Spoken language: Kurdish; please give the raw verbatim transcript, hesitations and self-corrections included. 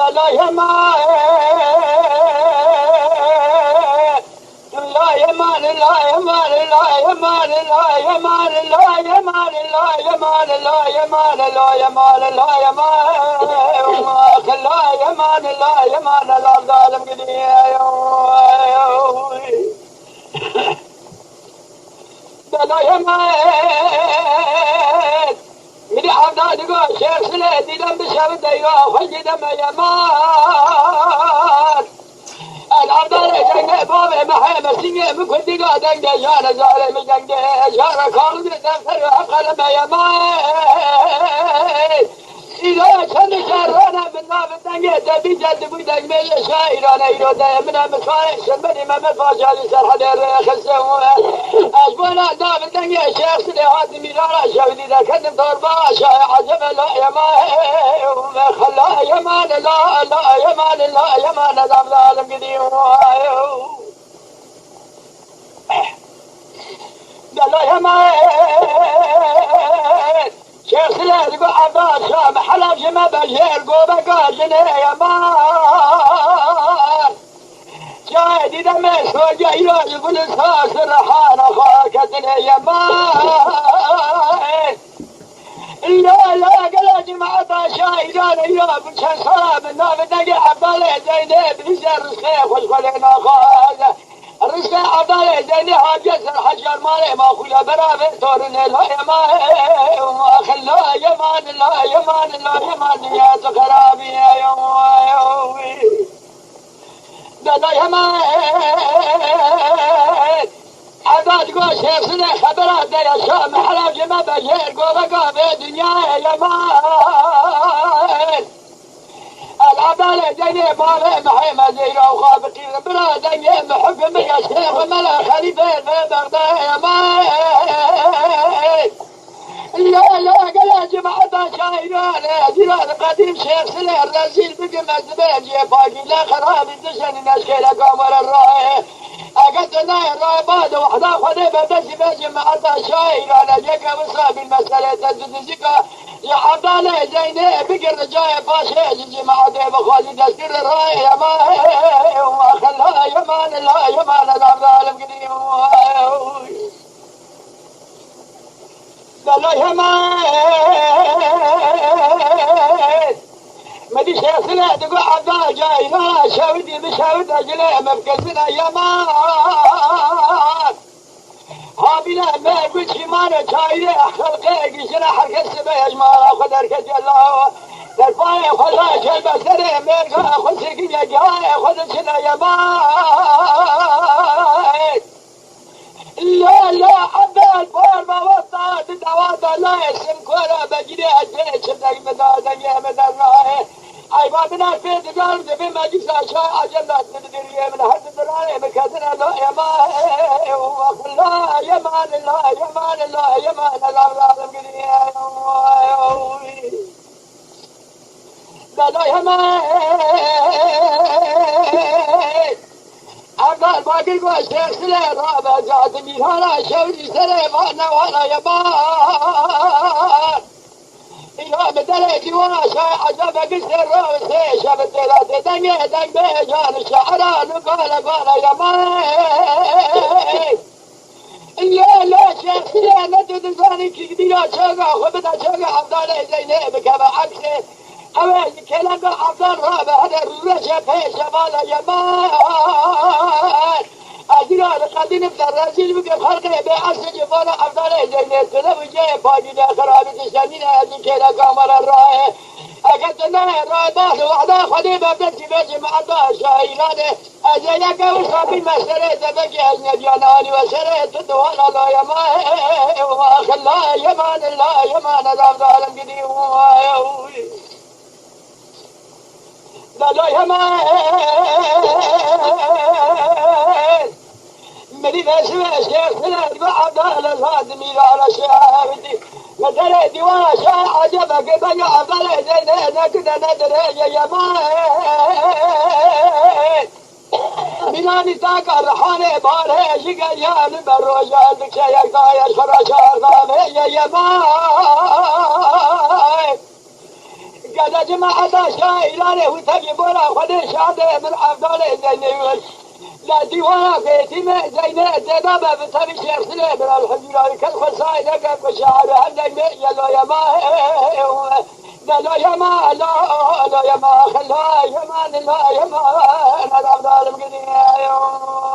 La yeman, la yeman, la yeman, la yeman, la yeman, la yeman, la yeman, la yeman, la yeman, la yeman, la yeman, la yeman, la yeman, la zalim gidiyor. Bela yeman. Min ê evda digo şêxsile dîdem bi şev deyra xwe dîdem yeman. El evda lê denge bavê me heye mesîngê min ku dîga denge jare zarê min denge jare kalbê defter ve qeleme yeman. Îro çend şerrane min navê dengê te bî, te dibû dengmêjê şaîrane. Îro deyê min e, min xayê şirmenî Mehmet Paşa li Serhedê rêxistin. Ez bona navê dengê Şêx Silê hatim Îrana şewdî de kendim torba şaye ecebe la yeman, la yeman, la, la yeman, la yeman, la zalim gidî. Delay hemen şêxsile digo evda şam helaf ji me bejêr go vega jinê yeman. Şayê dîde me soca îro ji gul sas rehana xwe ketinê yeman. La la gela cemaeta şaîran îro bi çend sala min navê dengê Evdalê Zeynê bi hîzê rizqê xwe ji xwe lê naxwaze. Rişte Evdalê Zeynê hatiye ser hejar malê maxûle beravê torinê la yeman. Axir la yeman, la yeman, la yeman, dinya tu xerabiye. De la yeman. Evdal go şêxsine xebera de ya şam helaf ji me bejêr go vega vê dinyayê yeman. El Evdalê Zeynê bavê Mihê me zeyra û xwe biqîr bira dengê mi hukm bike şêx û mela xelîfê vê Bexdayê me. La la gela cemaeta şaîran e, zîran qedîm şêxsile rezîl bikim ez dibêm cihê pakî la xerabî dişenî neşkêle kamera raye. Eger tu nayê raye bade wehda Xwedê berdestî vê cemaeta şaîran e, yeke wisa bîn meselê te tu dizîka. Ya Evdalê Zeynê bigir ricayê paşê ji cemaetê bixwazî destgir li rayê yeman. Axir la yeman, la yeman, la zalim gidî. La yeman. Me dî şêxsile digo Evdal cayîna şewitî bi şewit ecilê me bikesine yeman. Habîle me gu çîmane çayirê xelqê gişine her kes sibe ejmara xwe derketiye lawa. Derpayê xwe la çelbe serê mêrga xwe sekiniye gihayê xwe diçine yeman. La la Evdal bar ma westa di dewa de layê simkora begirê ez bê çirdek min da dengê min dernaye. Eyba min ez pê digar dibê meclisa şah ecel da dibiriyê min her di dirayê min ketine la yeman. La yeman, la yeman, la yeman, la zalim giriye. Delay hemen. Evdal bagir go şêxsile rabe zatim îhana şewrî serê vane wana yeman. Îha bi derê dîwana şay ecebe giştê ro sê şebe têla tê dengê deng bê can şe'ra lu gale gale yeman. Lê lê şêxsile ne tu dizanî kî dîra çaga xwe bide çaga Evdalê Zeynê bikeve eksê. Ew ê ji kêleka Evdal rabe hede rûreşe pê şevala yeman. Ez îro diqedînim te rezîl bikim xelqê bê esê civana Evdalê Zeynê tune û cihê pakî de xirabî dişenîne ez ji kêleka me re raye. Eger tu nayê raye bas wehda Xwedê berdestî vê cemaeta şaîranê. Ez ê yeke wisa bîme serê devekê ecnebiyan anî we serê tu duwana la yeman. Axir la yeman, la yeman, ez avdarim gidî. Delay hemen. Meri vesi ve şehsine ve adale zadimi la şehdi. Medere diwana şah acaba ke ben adale zeyne ne kide ne dere yeman. Milanî taka rihanê barê ji geriya li ber roja dikşe yek dayê xwe re şarda vê ye yeman. Gele cemaeta şairane û tevî bora Xwedê şade min Evdalê Zeynê win. La dîwana Xêtîme Zeynê zêda be bi tevî şêxsile min Elhemdulillah kel xwe saîde ke ku şair her Zeynê yelo yema. Delo yema, la, la yema, la yema, la yema, Evdalım gidiyor.